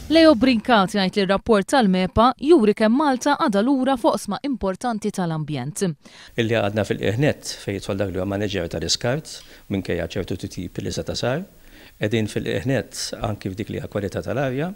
Leo Brincat jgħid li r-rapport tal-MEPA juri kemm Malta għadha lura f'oqsma importanti tal-ambjent. Illi għadna fil-qiegħ nett fejn jidħol dak li huwa maniġer tal-iskart minkejja ċertu titjib li seta' sar. Qegħdin fil-qiegħ nett anki f'dik li hija kwalità tal-arja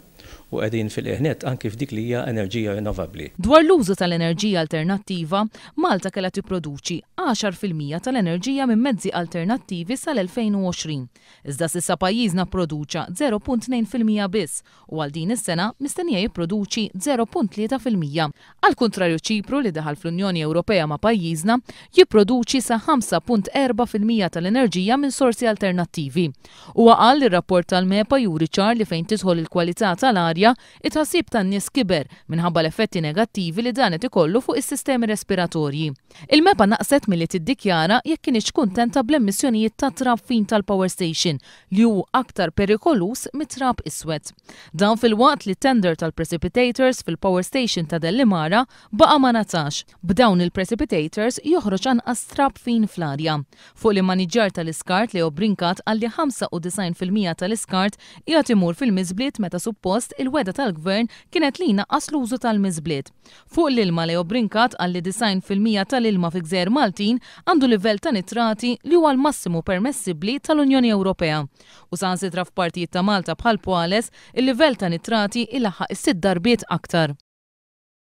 u qegħdin fil-qiegħ nett anki f'dik li hija enerġija rinnovabbli. Dwar l-użu tal-enerġija alternattiva, Malta kellha tipproduċi 10% tal-enerġija minn mezzi alternattivi sal-2020. Iżda s'issa pajjiżna pproduċa 0.2% biss u għal din is-sena mistennija jipproduċi 0.3%. Għall-kuntrarju Ċipru li daħal fl-Unjoni Ewropea ma' pajjiżna, jipproduċi sa 5.4% tal-enerġija minn sorsi alternattivi. Huwa qal li r-rapport tal-MEPA juri ċar li fejn tidħol il-kwalità tal-arja, it-tħassib tan-nies kiber minħabba l-effetti negattivi li dan qed ikollu fuq is-sistemi respiratorji. Il-MEPA naqset milli tiddikjara jekk kinitx kuntenta bl-emissjonijiet ta' trab fin tal-power station li hu aktar perikoluż mit-trab iswed. Dan filwaqt li t-tender tal-precipitators fil-power station ta' Dellimara baqa' ma ngħatax, b'dawn il-precipitators joħroġ anqas trab fin fl-arja. Fuq l-immaniġġjar tal-iskart Leo Brincat qal li 95% tal-iskart qiegħed imur fil-miżbliet meta suppost il-wegħda tal-Gvern kienet li jnaqqas l-użu tal-miżbliet. Fuq l-ilma Leo Brincat qal li 90% tal-ilma fi gżejjer Maltin għandu livell ta' nitrati li huwa l-massimu permessibbli tal-Unjoni Ewropea. U saħansitra f'partijiet ta' Malta bħal Pwales, il-livell ta' nitrati ilaħħaq is-sitt darbiet aktar.